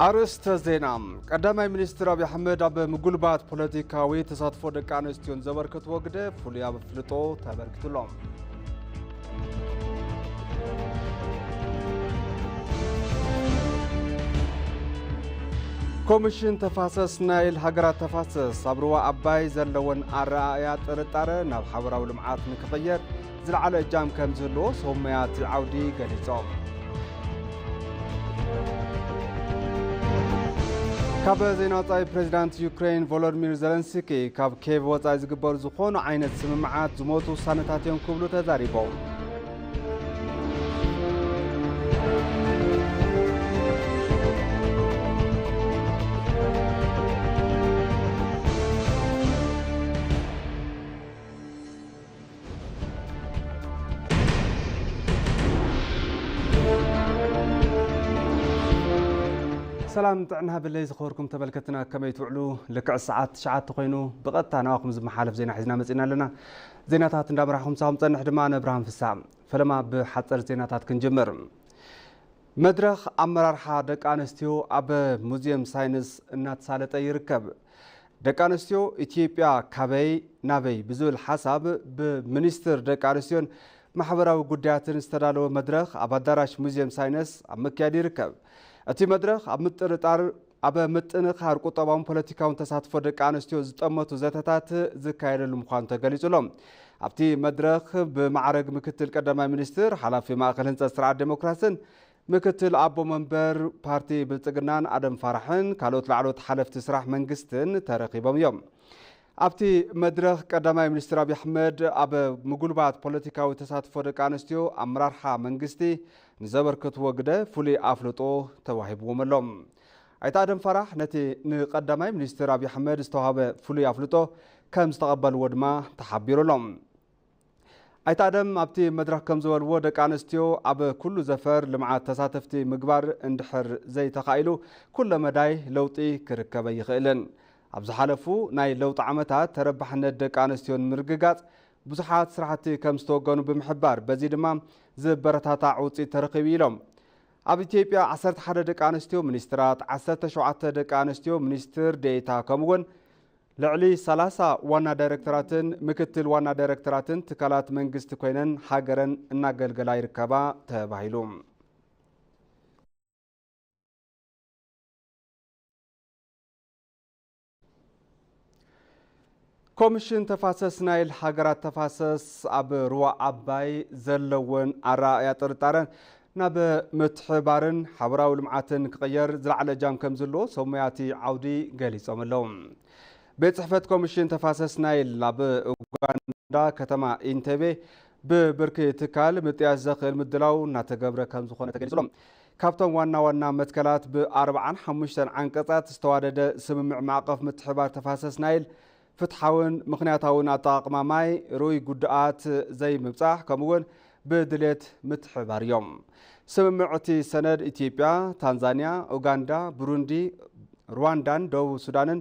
ኣርእስተ ዜና። ቀዳማይ ሚኒስትር ኣብይ ኣሕመድ ኣብ ምጉልባት ፖለቲካዊ ተሳትፎ ደቂ ኣንስትዮን ዘበርከትዎ ግደ ፍሉይ ኣፍልጦ ተበርኪቱሎም። ኮሚሽን ተፋሰስ ናይል፣ ሃገራት ተፋሰስ ኣብ ሩባ ኣባይ ዘለወን ኣረኣእያ ጥርጣረ ናብ ሓበራዊ ልምዓት ንክቕየር ዝለዓለ እጃም ከም ዝህልዎ ሰብ ሞያ እቲ ዓውዲ ገሊጾም። ካብ ዜና ወጻኢ፣ ፕሬዚዳንት ዩክሬን ቮሎዲሚር ዘለንስኪ ካብ ኬቭ ወጻኢ ዝግበሩ ዝኾኑ ዓይነት ስምምዓት ዝሞቱ ውሳነታት እዮም ክብሉ ተዛሪቦም። ሰላም ጥዕና ሃበለይ ዝኸበርኩም ተመልከትና፣ ከመይ ትውዕሉ? ልክዕ ሰዓት ትሽዓተ ኮይኑ ብቐጥታ ናባኹም ዝመሓለፍ ዜና ሒዝና መጺና ኣለና። ዜናታት እንዳመራሕኩም ሳኹም ጸንሕ ድማ ነብርሃም ፍሳ። ፈለማ ብሓጸር ዜናታት ክንጅምር። መድረኽ ኣመራርሓ ደቂ ኣንስትዮ ኣብ ሙዚየም ሳይንስ እናተሳለጠ ይርከብ። ደቂ ኣንስትዮ ኢትዮጵያ ካበይ ናበይ ብዝብል ሓሳብ ብሚኒስትር ደቂ ኣንስትዮን ማሕበራዊ ጉዳያትን ዝተዳለወ መድረኽ ኣብ ኣዳራሽ ሙዚየም ሳይንስ ኣብ ምክያድ ይርከብ። እቲ መድረኽ ኣብ ምጥርጣር ኣብ ምጥንኻር ቁጠባውን ፖለቲካውን ተሳትፎ ደቂ ኣንስትዮ ዝጠመቱ ዘተታት ዝካየደሉ ምዃኑ ተገሊጹ ኣሎ። ኣብቲ መድረኽ ብማዕረግ ምክትል ቀዳማይ ሚኒስትር፣ ሓላፊ ማእከል ህንጸት ስርዓት ዴሞክራስን ምክትል ኣቦ መንበር ፓርቲ ብልጽግናን ኣደም ፋራሕን ካልኦት ላዕለዎት ሓለፍቲ ስራሕ መንግስትን ተረኺቦም እዮም። ኣብቲ መድረኽ ቀዳማይ ሚኒስትር ኣብይ ኣሕመድ ኣብ ምጉልባት ፖለቲካዊ ተሳትፎ ደቂ ኣንስትዮ ኣመራርሓ መንግስቲ ንዘበርከትዎ ግደ ፍሉይ ኣፍልጦ ተዋሂብዎም ኣሎ። ኣይተ ኣደም ፋራሕ ነቲ ንቀዳማይ ሚኒስትር ኣብይ ኣሕመድ ዝተዋሃበ ፍሉይ ኣፍልጦ ከም ዝተቐበልዎ ድማ ተሓቢሩ ኣሎ። ኣይተ ኣደም ኣብቲ መድረኽ ከም ዝበልዎ፣ ደቂ ኣንስትዮ ኣብ ኩሉ ዘፈር ልምዓት ተሳተፍቲ ምግባር እንድሕር ዘይተኻኢሉ፣ ኩለ መዳይ ለውጢ ክርከብ ኣይኽእልን። ኣብ ዝሓለፉ ናይ ለውጢ ዓመታት ተረባሕነት ደቂ ኣንስትዮ ንምርግጋጽ ብዙሓት ስራሕቲ ከም ዝተወገኑ ብምሕባር፣ በዚ ድማ ዝበረታታዕ ውፅኢት ተረኺቡ ኢሎም። ኣብ ኢትዮጵያ ዓሰርተ ሓደ ደቂ ኣንስትዮ ሚኒስትራት፣ ዓሰርተ ሸውዓተ ደቂ ኣንስትዮ ሚኒስትር ዴኤታ ከምኡውን ልዕሊ ሰላሳ ዋና ዳይሬክተራትን ምክትል ዋና ዳይሬክተራትን ትካላት መንግስቲ ኮይነን ሃገረን እናገልገላ ይርከባ ተባሂሉ። ኮሚሽን ተፋሰስ ናይል፣ ሃገራት ተፋሰስ ኣብ ሩባ ኣባይ ዘለወን ኣረኣእያ ጥርጣረ ናብ ምትሕባርን ሓበራዊ ልምዓትን ክቕየር ዝለዓለ እጃም ከም ዘለዎ ሰብ ሞያ እቲ ዓውዲ ገሊጾም ኣለዉ። ቤት ጽሕፈት ኮሚሽን ተፋሰስ ናይል ኣብ ኡጋንዳ ከተማ ኢንቴቤ ብብርኪ ትካል ምጥያሽ ዘኽእል ምድላው እናተገብረ ከም ዝኾነ ተገሊጹ ኣሎ። ካብቶም ዋና ዋና መትከላት ብኣርባዓን ሓሙሽተን ዓንቀጻት ዝተዋደደ ስምምዕ ማዕቐፍ ምትሕባር ተፋሰስ ናይል ፍትሓውን ምኽንያታውን ኣጠቓቕማ ማይ፣ ርኡይ ጉድኣት ዘይምብጻሕ፣ ከምኡውን ብድሌት ምትሕባር እዮም። ስምምዕ እቲ ሰነድ ኢትዮጵያ፣ ታንዛንያ፣ ኡጋንዳ፣ ብሩንዲ፣ ሩዋንዳን ደቡብ ሱዳንን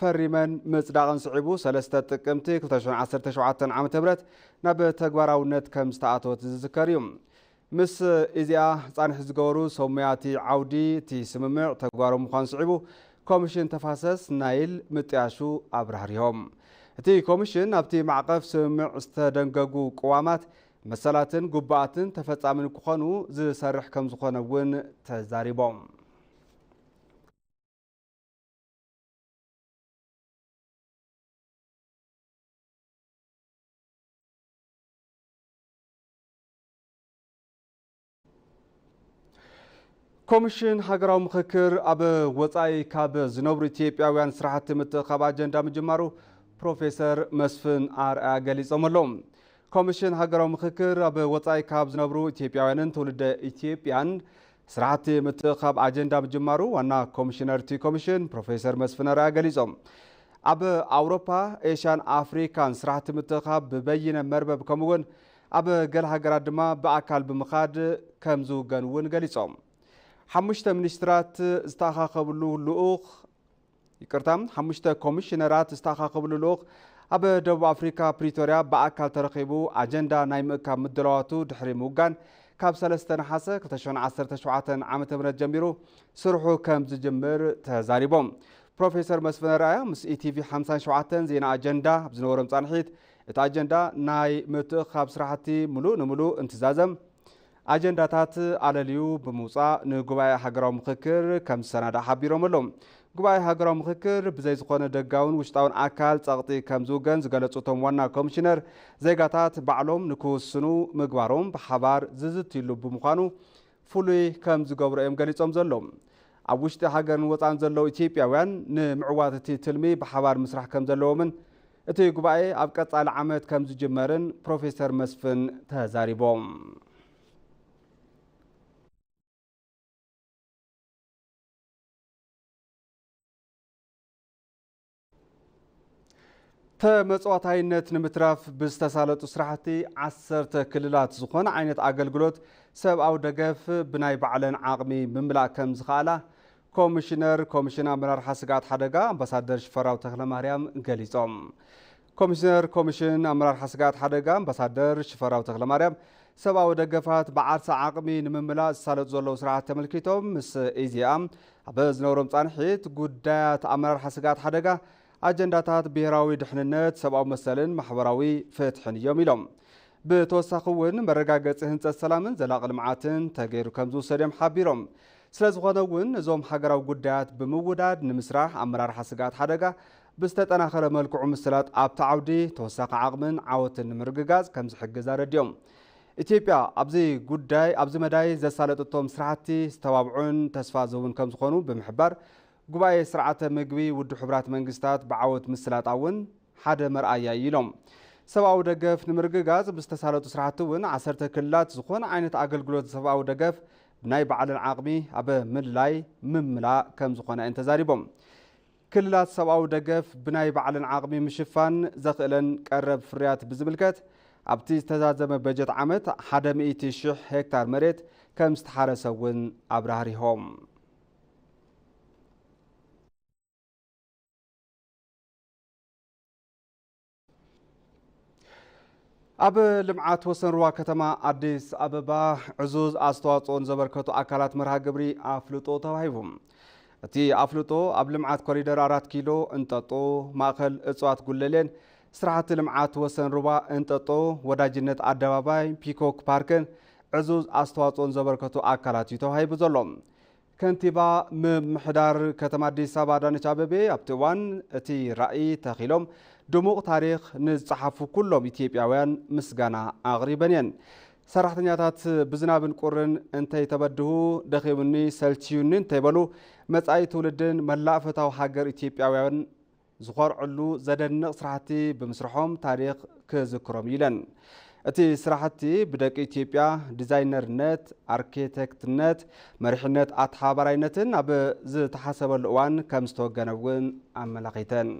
ፈሪመን ምጽዳቕን ስዒቡ፣ ሰለስተ ጥቅምቲ ክልተ ሽሕን ዓሰርተ ሸውዓተን ዓመተ ምህረት ናብ ተግባራውነት ከም ዝተኣተወት ዝዝከር እዩ። ምስ ኢዜኣ ጻንሒት ዝገበሩ ሰብ ሞያ እቲ ዓውዲ፣ እቲ ስምምዕ ተግባራዊ ምዃኑ ስዒቡ፣ ኮሚሽን ተፋሰስ ናይል ምጥያሹ ኣብራህሪሆም። እቲ ኮሚሽን ኣብቲ ማዕቐፍ ስምምዕ ዝተደንገጉ ቅዋማት፣ መሰላትን ግቡኣትን ተፈጻሚ ንክኾኑ ዝሰርሕ ከም ዝኾነ እውን ተዛሪቦም። ኮሚሽን ሃገራዊ ምኽክር ኣብ ወጻኢ ካብ ዝነብሩ ኢትዮጵያውያን ስራሕቲ ምትእኻብ ኣጀንዳ ምጅማሩ ፕሮፌሰር መስፍን ኣርኣያ ገሊጾም ኣለዉ። ኮሚሽን ሃገራዊ ምኽክር ኣብ ወጻኢ ካብ ዝነብሩ ኢትዮጵያውያንን ትውልደ ኢትዮጵያን ስራሕቲ ምትእኻብ ኣጀንዳ ምጅማሩ ዋና ኮሚሽነር እቲ ኮሚሽን ፕሮፌሰር መስፍን ኣርኣያ ገሊጾም። ኣብ ኣውሮፓ፣ ኤሽያን ኣፍሪካን ስራሕቲ ምትእኻብ ብበይነ መርበብ ከምኡውን ኣብ ገለ ሃገራት ድማ ብኣካል ብምኻድ ከም ዝውገን እውን ገሊጾም። ሓሙሽተ ሚኒስትራት ዝተኣኻኸብሉ ልኡኽ፣ ይቅርታ፣ ሓሙሽተ ኮሚሽነራት ዝተኣኻኸብሉ ልኡኽ ኣብ ደቡብ ኣፍሪካ ፕሪቶርያ ብኣካል ተረኺቡ ኣጀንዳ ናይ ምእካብ ምድላዋቱ ድሕሪ ምውጋን፣ ካብ ሰለስተ ነሓሰ ክልተ ሽሕን ዓሰርተ ሸውዓተን ዓመተ ምህረት ጀሚሩ ስርሑ ከም ዝጅምር ተዛሪቦም። ፕሮፌሰር መስፍን ኣርኣያ ምስ ኢቲቪ ሓምሳን ሸውዓተን ዜና ኣጀንዳ ኣብ ዝነበሮም ጻንሒት፣ እቲ ኣጀንዳ ናይ ምትእኽኻብ ስራሕቲ ምሉእ ንምሉእ እንትዛዘም፣ ኣጀንዳታት ኣለልዩ ብምውጻእ ንጉባኤ ሃገራዊ ምኽክር ከም ዝሰናዳእ ሓቢሮም ኣለዉ። ጉባኤ ሃገራዊ ምኽክር ብዘይ ዝኾነ ደጋውን ውሽጣውን ኣካል ጸቕጢ ከም ዝውገን ዝገለጹ እቶም ዋና ኮሚሽነር፣ ዜጋታት ባዕሎም ንክውስኑ ምግባሮም ብሓባር ዝዝትይሉ ብምዃኑ ፍሉይ ከም ዝገብሮ እዮም ገሊጾም ዘለዉ። ኣብ ውሽጢ ሃገርን ወጻእን ዘለዉ ኢትዮጵያውያን ንምዕዋት እቲ ትልሚ ብሓባር ምስራሕ ከም ዘለዎምን እቲ ጉባኤ ኣብ ቀጻሊ ዓመት ከም ዝጅመርን ፕሮፌሰር መስፍን ተዛሪቦም። ተመጽዋታይነት ንምትራፍ ብዝተሳለጡ ስራሕቲ ዓሰርተ ክልላት ዝኾነ ዓይነት ኣገልግሎት ሰብኣዊ ደገፍ ብናይ ባዕለን ዓቕሚ ምምላእ ከም ዝኸኣላ ኮሚሽነር ኮሚሽን ኣመራርሓ ስግኣት ሓደጋ ኣምባሳደር ሽፈራው ተኽለማርያም ገሊጾም። ኮሚሽነር ኮሚሽን ኣመራርሓ ስግኣት ሓደጋ ኣምባሳደር ሽፈራው ተኽለማርያም ሰብኣዊ ደገፋት ብዓርሰ ዓቕሚ ንምምላእ ዝሳለጡ ዘለዉ ስራሕቲ ተመልኪቶም ምስ ኢዜኣ ኣብ ዝነበሮም ጻንሒት፣ ጉዳያት ኣመራርሓ ስግኣት ሓደጋ ኣጀንዳታት ብሄራዊ ድሕንነት፣ ሰብኣዊ መሰልን ማሕበራዊ ፍትሕን እዮም ኢሎም። ብተወሳኺ እውን መረጋገፂ ህንፀት ሰላምን ዘላቒ ልምዓትን ተገይሩ ከም ዝውሰድ እዮም ሓቢሮም። ስለ ዝኾነ እውን እዞም ሃገራዊ ጉዳያት ብምውዳድ ንምስራሕ ኣመራርሓ ስግኣት ሓደጋ ብዝተጠናኸረ መልክዑ ምስላጥ ኣብቲ ዓውዲ ተወሳኺ ዓቕምን ዓወትን ንምርግጋፅ ከም ዝሕግዝ ኣረዲኦም። ኢትዮጵያ ኣብዚ ጉዳይ፣ ኣብዚ መዳይ ዘሳለጠቶም ስራሕቲ ዝተባብዑን ተስፋ ዝህቡን ከም ዝኾኑ ብምሕባር፣ ጉባኤ ስርዓተ ምግቢ ውድብ ሕቡራት መንግስታት ብዓወት ምስላጣ እውን ሓደ መርኣያ እዩ ኢሎም። ሰብኣዊ ደገፍ ንምርግጋጽ ብዝተሳለጡ ስራሕቲ እውን ዓሰርተ ክልላት ዝኾነ ዓይነት ኣገልግሎት ሰብኣዊ ደገፍ ብናይ ባዕለን ዓቕሚ ኣብ ምልላይ ምምላእ ከም ዝኾነ እዮም ተዛሪቦም። ክልላት ሰብኣዊ ደገፍ ብናይ ባዕለን ዓቕሚ ምሽፋን ዘኽእለን ቀረብ ፍርያት ብዝምልከት ኣብቲ ዝተዛዘመ በጀት ዓመት ሓደ ሚእቲ ሽሕ ሄክታር መሬት ከም ዝተሓረሰ እውን ኣብራህሪሆም። ኣብ ልምዓት ወሰን ሩባ ከተማ ኣዲስ ኣበባ ዕዙዝ ኣስተዋፅኦ ንዘበርከቱ ኣካላት መርሃ ግብሪ ኣፍልጦ ተዋሂቡ። እቲ ኣፍልጦ ኣብ ልምዓት ኮሪደር ኣራት ኪሎ እንጠጦ፣ ማእኸል እፅዋት ጉለሌን ስራሕቲ ልምዓት ወሰን ሩባ እንጠጦ፣ ወዳጅነት ኣደባባይ፣ ፒኮክ ፓርክን ዕዙዝ ኣስተዋፅኦ ንዘበርከቱ ኣካላት እዩ ተዋሂቡ ዘሎ። ከንቲባ ምምሕዳር ከተማ ኣዲስ ኣበባ ኣዳነች ኣቤቤ ኣብቲ እዋን እቲ ራእይ ተኺሎም ድሙቕ ታሪኽ ንዝጸሓፉ ኩሎም ኢትዮጵያውያን ምስጋና ኣቕሪበን እየን። ሰራሕተኛታት ብዝናብን ቁርን እንተይተበድሁ፣ ደኺሙኒ ሰልችዩኒ እንተይበሉ፣ መጻኢ ትውልድን መላእ ፈታዊ ሃገር ኢትዮጵያውያን ዝኾርዕሉ ዘደንቕ ስራሕቲ ብምስርሖም ታሪኽ ክዝክሮም እዩ ኢለን። እቲ ስራሕቲ ብደቂ ኢትዮጵያ ዲዛይነርነት፣ ኣርኪቴክትነት፣ መሪሕነት ኣተሓባባራይነትን ኣብ ዝተሓሰበሉ እዋን ከም ዝተወገነ እውን ኣመላኺተን።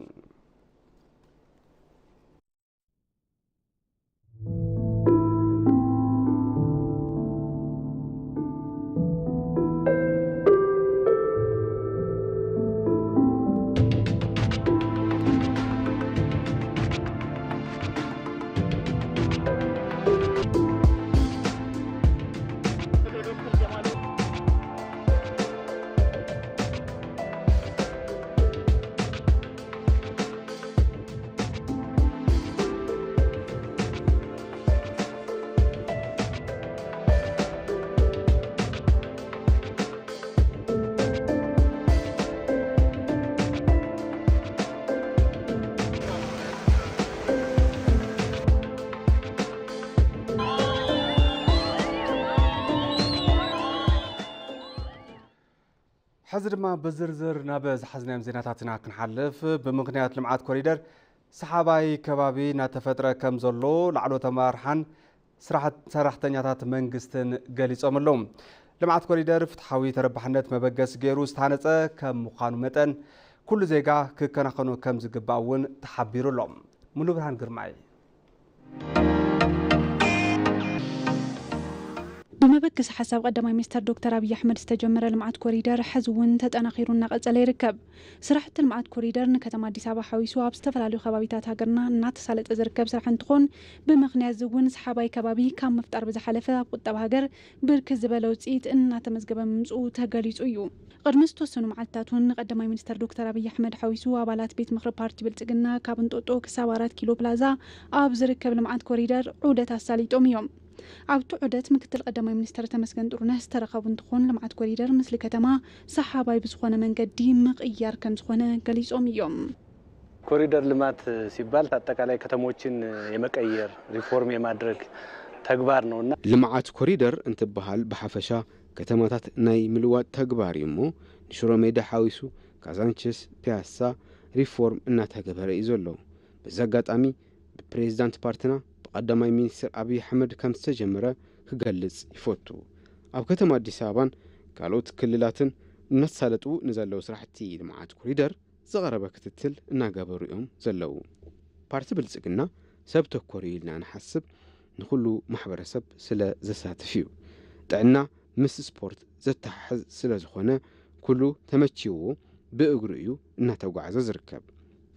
ሕዚ ድማ ብዝርዝር ናብ ዝሓዝናዮም ዜናታትና ክንሓልፍ፣ ብምኽንያት ልምዓት ኮሪደር ሰሓባይ ከባቢ እናተፈጥረ ከም ዘሎ ላዕለዎት ኣመራርሓን ስራሕት-፣ ሰራሕተኛታት መንግስትን ገሊጾም ኣለዉ። ልምዓት ኮሪደር ፍትሓዊ ተረባሕነት መበገሲ ገይሩ ዝተሃነጸ ከም ምዃኑ መጠን፣ ኩሉ ዜጋ ክከናኸኖ ከም ዝግባእ እውን ተሓቢሩ ኣሎ። ሙሉ ብርሃን ግርማይ። ብመበገሲ ሓሳብ ቀዳማይ ሚኒስተር ዶክተር ኣብይ ኣሕመድ ዝተጀመረ ልምዓት ኮሪደር ሕዚ እውን ተጠናኺሩ እናቐጸለ ይርከብ። ስራሕቲ ልምዓት ኮሪደር ንከተማ ኣዲስ ኣበባ ሓዊሱ ኣብ ዝተፈላለዩ ከባቢታት ሃገርና እናተሳለጠ ዝርከብ ስራሕ እንትኾን፣ ብምኽንያት እዚ እውን ሰሓባይ ከባቢ ካብ ምፍጣር ብዝሓለፈ ኣብ ቁጠባ ሃገር ብርክት ዝበለ ውፅኢት እናተመዝገበ ምምፅኡ ተገሊፁ እዩ። ቅድሚ ዝተወሰኑ መዓልትታት እውን ቀዳማይ ሚኒስተር ዶክተር ኣብይ ኣሕመድ ሓዊሱ ኣባላት ቤት ምኽሪ ፓርቲ ብልፅግና ካብ እንጦጦ ክሳብ ኣራት ኪሎ ፕላዛ ኣብ ዝርከብ ልምዓት ኮሪደር ዑደት ኣሳሊጦም እዮም። ኣብቲ ዑደት ምክትል ቀዳማይ ሚኒስተር ተመስገን ጥሩነህ ዝተረኸቡ እንትኾን፣ ልምዓት ኮሪደር ምስሊ ከተማ ሰሓባይ ብዝኾነ መንገዲ ምቕያር ከምዝኾነ ገሊጾም እዮም። ኮሪደር ልማት ሲባል ኣጠቃላይ ከተሞችን የመቀየር፣ ሪፎርም የማድረግ ተግባር ነውና። ልምዓት ኮሪደር እንትበሃል ብሓፈሻ ከተማታት ናይ ምልዋጥ ተግባር እዩ እሞ፣ ንሽሮ ሜዳ ሓዊሱ ካዛንችስ፣ ፒያሳ ሪፎርም እናተገበረ እዩ ዘሎ። በዚ ኣጋጣሚ ብፕሬዚዳንት ፓርትና ብቀዳማይ ሚኒስትር ኣብይ ኣሕመድ ከም ዝተጀመረ ክገልጽ ይፈቱ። ኣብ ከተማ ኣዲስ ኣበባን ካልኦት ክልላትን እናተሳለጡ ንዘለዉ ስራሕቲ ልምዓት ኮሪደር ዝቐረበ ክትትል እናገበሩ እዮም ዘለዉ። ፓርቲ ብልጽግና ሰብ ተኮር እዩ ኢልና ንሓስብ፣ ንኹሉ ማሕበረሰብ ስለ ዘሳትፍ እዩ። ጥዕና ምስ ስፖርት ዘተሓሕዝ ስለ ዝኾነ፣ ኩሉ ተመችዎ ብእግሩ እዩ እናተጓዕዘ ዝርከብ።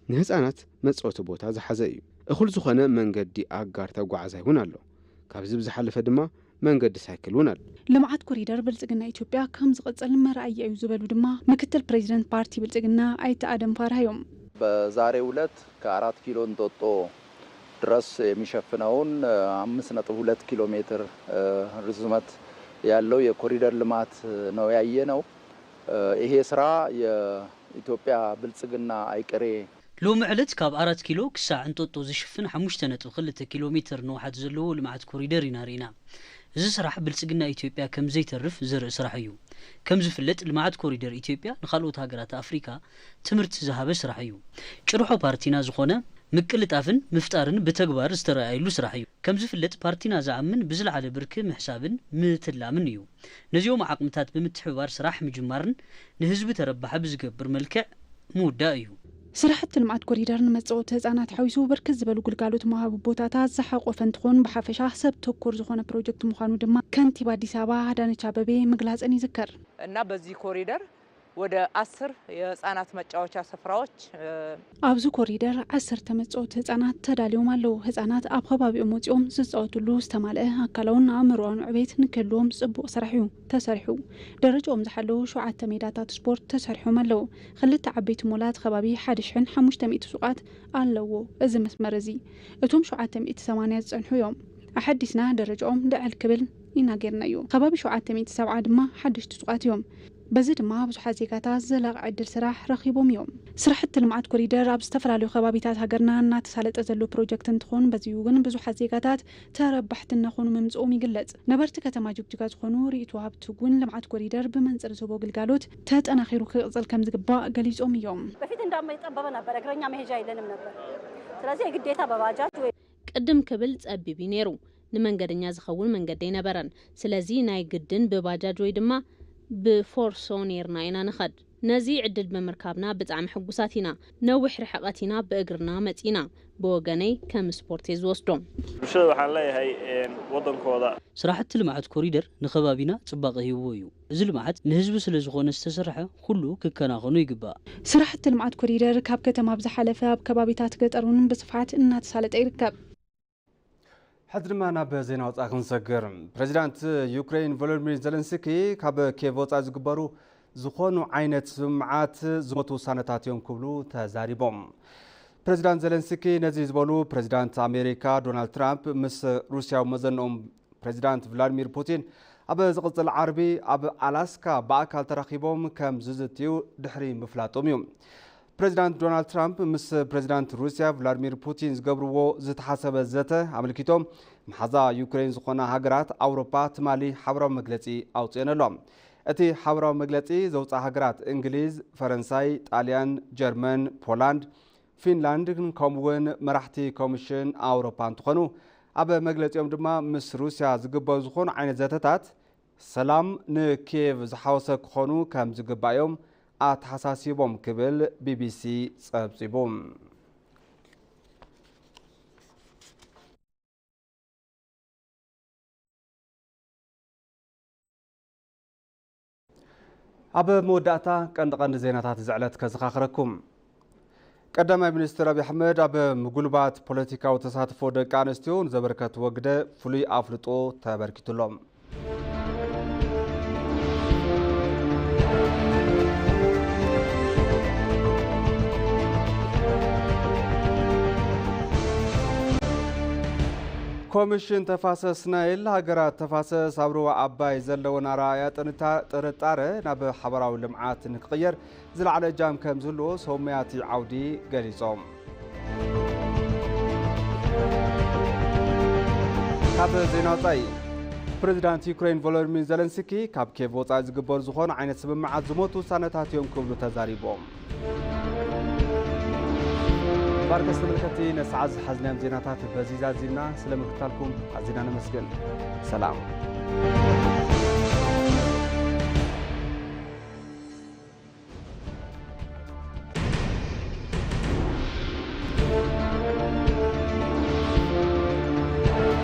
ንህፃናት መፃወቲ ቦታ ዝሓዘ እዩ። እኹል ዝኾነ መንገዲ ኣጋር ተጓዓዛይ እውን ኣሎ። ካብዚ ብዝሓለፈ ድማ መንገዲ ሳይክል እውን ኣሎ። ልምዓት ኮሪደር ብልጽግና ኢትዮጵያ ከም ዝቕጽል መርኣያ እዩ ዝበሉ ድማ ምክትል ፕሬዚደንት ፓርቲ ብልጽግና ኣይተ ኣደም ፋራህ እዮም። በዛሬው ዕለት ከአራት ኪሎ እንጦጦ ድረስ የሚሸፍነውን አምስት ነጥብ ሁለት ኪሎ ሜትር ርዝመት ያለው የኮሪደር ልማት ነው ያየነው። ይሄ ስራ የኢትዮጵያ ብልጽግና አይቀሬ ሎሚ ዕለት ካብ ኣራት ኪሎ ክሳዕ እንጦጦ ዝሽፍን ሓሙሽተ ነጥቢ ክልተ ኪሎ ሜትር ንውሓት ዘለዎ ልምዓት ኮሪደር ኢና ርኢና። እዚ ስራሕ ብልጽግና ኢትዮጵያ ከም ዘይተርፍ ዘርኢ ስራሕ እዩ። ከም ዝፍለጥ ልምዓት ኮሪደር ኢትዮጵያ ንኻልኦት ሃገራት ኣፍሪካ ትምህርቲ ዝሃበ ስራሕ እዩ። ጭርሖ ፓርቲና ዝኾነ ምቅልጣፍን ምፍጣርን ብተግባር ዝተረኣየሉ ስራሕ እዩ። ከም ዝፍለጥ ፓርቲና ዝኣምን ብዝለዓለ ብርኪ ምሕሳብን ምትላምን እዩ። ነዚኦም ዓቕምታት ብምትሕብባር ስራሕ ምጅማርን ንህዝቢ ተረባሒ ብዝገብር መልክዕ ምውዳእ እዩ። ስራሕቲ ልምዓት ኮሪደር ንመፃወቲ ህፃናት ሓዊሱ ብርክት ዝበሉ ግልጋሎት መሃቢ ቦታታት ዝሓቆፈ እንትኾን ብሓፈሻ ሰብ ተኮር ዝኾነ ፕሮጀክት ምዃኑ ድማ ከንቲባ ኣዲስ ኣበባ ኣዳነች ኣበቤ ምግላፀን ይዝከር። እና በዚህ ኮሪደር ወደ አስር የህፃናት መጫወቻ ስፍራዎች ኣብዚ ኮሪደር ዓሰርተ መፃወቲ ህፃናት ተዳልዮም ኣለዉ። ህፃናት ኣብ ከባቢኦም ወፂኦም ዝፃወትሉ ዝተማልአ ኣካላውን ኣእምሮኣውን ዕቤት ንክህልዎም ፅቡቕ ስራሕ እዩ ተሰሪሑ። ደረጃኦም ዝሓለዉ ሸውዓተ ሜዳታት ስፖርት ተሰሪሖም ኣለዉ። ክልተ ዓበይቲ ሞላት ከባቢ ሓደ ሽሕን ሓሙሽተ ሚእቲ ሱቓት ኣለዎ። እዚ መስመር እዚ እቶም ሸውዓተ ሚእቲ ሰማንያ ዝፀንሑ እዮም። ኣሐዲስና ደረጃኦም ልዕል ክብል ኢና ጌርናዮ። ከባቢ ሸውዓተ ሚእቲ ሰብዓ ድማ ሓደሽቲ ሱቓት እዮም። በዚ ድማ ብዙሓት ዜጋታት ዘላቒ ዕድል ስራሕ ረኺቦም እዮም። ስራሕቲ ልምዓት ኮሪደር ኣብ ዝተፈላለዩ ከባቢታት ሃገርና እናተሳለጠ ዘሎ ፕሮጀክት እንትኾን በዚ እውን ብዙሓት ዜጋታት ተረባሕቲ እናኾኑ ምምፅኦም ይግለፅ። ነበርቲ ከተማ ጅግጅጋ ዝኾኑ ርኢቶ ሃብቲ እውን ልምዓት ኮሪደር ብመንፅር ዝህቦ ግልጋሎት ተጠናኺሩ ክቕፅል ከም ዝግባእ ገሊፆም እዮም። በፊት እንዳውም የጠበበ ነበር፣ እግረኛ መሄጃ የለንም ነበር። ስለዚህ የግዴታ በባጃጅ ወይ ቅድም ክብል ጸቢብ እዩ ነይሩ። ንመንገደኛ ዝኸውን መንገዲ ኣይነበረን። ስለዚ ናይ ግድን ብባጃጅ ወይ ድማ ብፎርሶ ነይርና ኢና ንኸድ። ነዚ ዕድል ብምርካብና ብጣዕሚ ሕጉሳት ኢና። ነዊሕ ርሕቐት ኢና ብእግርና መጺና። ብወገነይ ከም ስፖርት እየ ዝወስዶ። Bulshada waxaan leeyahay wadankooda ስራሕቲ ልምዓት ኮሪደር ንኸባቢና ጽባቐ ሂብዎ እዩ። እዚ ልምዓት ንህዝቢ ስለ ዝኾነ ዝተሰርሐ ኩሉ ክከናኸኖ ይግባእ። ስራሕቲ ልምዓት ኮሪደር ካብ ከተማ ብዝሓለፈ ኣብ ከባቢታት ገጠር እውን ብስፍሓት እናተሳለጠ ይርከብ። ሕዚ ድማ ናብ ዜና ወፃኢ ክንሰግር። ፕሬዚዳንት ዩክሬን ቮሎዲሚር ዘለንስኪ ካብ ኬቭ ወፃኢ ዝግበሩ ዝኾኑ ዓይነት ስምምዓት ዝሞቱ ውሳነታት እዮም ክብሉ ተዛሪቦም። ፕሬዚዳንት ዘለንስኪ ነዚ ዝበሉ ፕሬዚዳንት ኣሜሪካ ዶናልድ ትራምፕ ምስ ሩስያዊ መዘንኦም ፕሬዚዳንት ቭላድሚር ፑቲን ኣብ ዝቕፅል ዓርቢ ኣብ ኣላስካ ብኣካል ተራኺቦም ከም ዝዝትዩ ድሕሪ ምፍላጦም እዩ። ፕሬዚዳንት ዶናልድ ትራምፕ ምስ ፕሬዚዳንት ሩስያ ቭላድሚር ፑቲን ዝገብርዎ ዝተሓሰበ ዘተ ኣመልኪቶም መሓዛ ዩክሬን ዝኾና ሃገራት ኣውሮፓ ትማሊ ሓበራዊ መግለፂ ኣውፅኤን ኣሎ። እቲ ሓበራዊ መግለፂ ዘውፅኣ ሃገራት እንግሊዝ፣ ፈረንሳይ፣ ጣልያን፣ ጀርመን፣ ፖላንድ፣ ፊንላንድ ከምኡውን መራሕቲ ኮሚሽን ኣውሮፓ እንትኾኑ ኣብ መግለፂኦም ድማ ምስ ሩስያ ዝግበሩ ዝኾኑ ዓይነት ዘተታት ሰላም ንኪየቭ ዝሓወሰ ክኾኑ ከም ዝግባእ እዮም ኣተሓሳሲቦም ክብል ቢቢሲ ጸብጺቡ። ኣብ መወዳእታ ቀንዲ ቀንዲ ዜናታት እዚ ዕለት ከዘኻኽረኩም። ቀዳማይ ሚኒስትር ኣብይ ኣሕመድ ኣብ ምጉልባት ፖለቲካዊ ተሳትፎ ደቂ ኣንስትዮ ንዘበርከትዎ ግደ ፍሉይ ኣፍልጦ ተበርኪቱሎም። ኮሚሽን ተፋሰስ ናይል፣ ሃገራት ተፋሰስ ኣብ ሩባ ኣባይ ዘለወን ኣረኣእያ ጥንታ-፣ ጥርጣረ ናብ ሓበራዊ ልምዓት ንክቕየር ዝለዓለ እጃም ከም ዝህልዎ ሰውምያቲ ዓውዲ ገሊጾም። ካብ ዜና ወጻኢ፣ ፕሬዚዳንት ዩክሬን ቮሎዲሚር ዘለንስኪ ካብ ኬቭ ወጻኢ ዝግበር ዝኾነ ዓይነት ስምምዓት ዝሞቱ ውሳነታት እዮም ክብሉ ተዛሪቦም። ባርከስ ተመልከቲ ነሰዓት ዝሓዝናዮም ዜናታት በዚ ዛዚምና፣ ስለ ምክታልኩም ኣዚና ነመስግን። ሰላም።